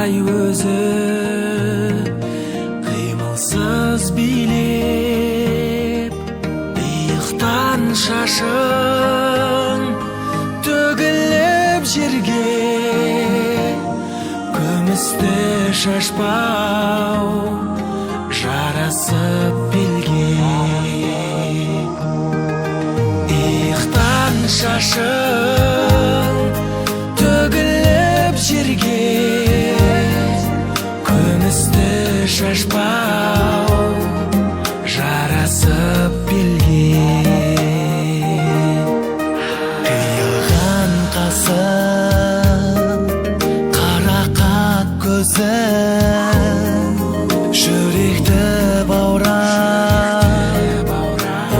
Құдай өзі қимылсыз билеп, иықтан шашың төгіліп жерге, күмісті шашпау жарасып белге. Иықтан шашың төгіліп жерге, күмісті шашпау жарасып белге. Қиылған қасың, қарақат көзің, жүректі баурап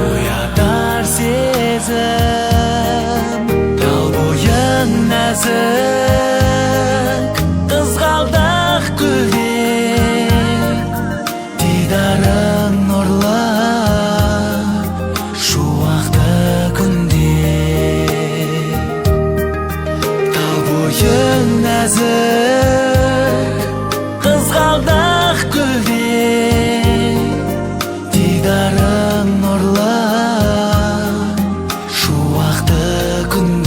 оятар сезім. Тал бойың нәзік, қызғалдақ гүлдей, дидарың нұрлы шуақты күнде. Тал бойың нәзік, қызғалдақ гүлдей, дидарың нұрлы шуақты күнде.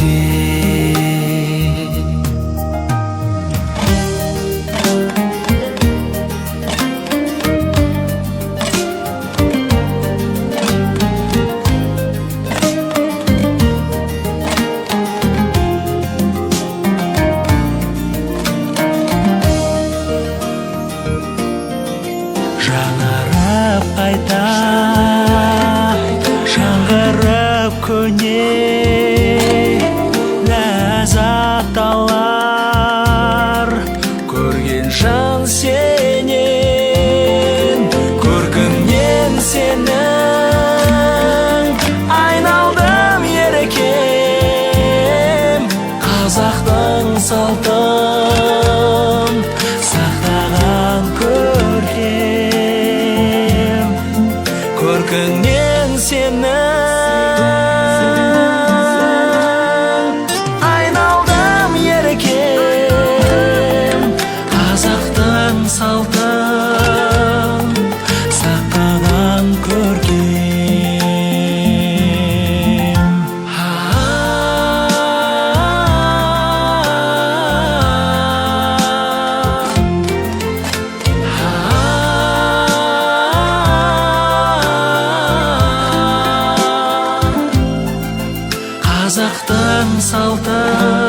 Жаңарып қайта, жаңғырып көне ләззат алар көрген жан сенен. Көркіңнен сенің айналдым, еркем, қазақтың салтын сақтаған көркем. Көркіңнен сенің айналдым, еркем, қазақтың салтын сақтаған көркем. Қазақтың салтын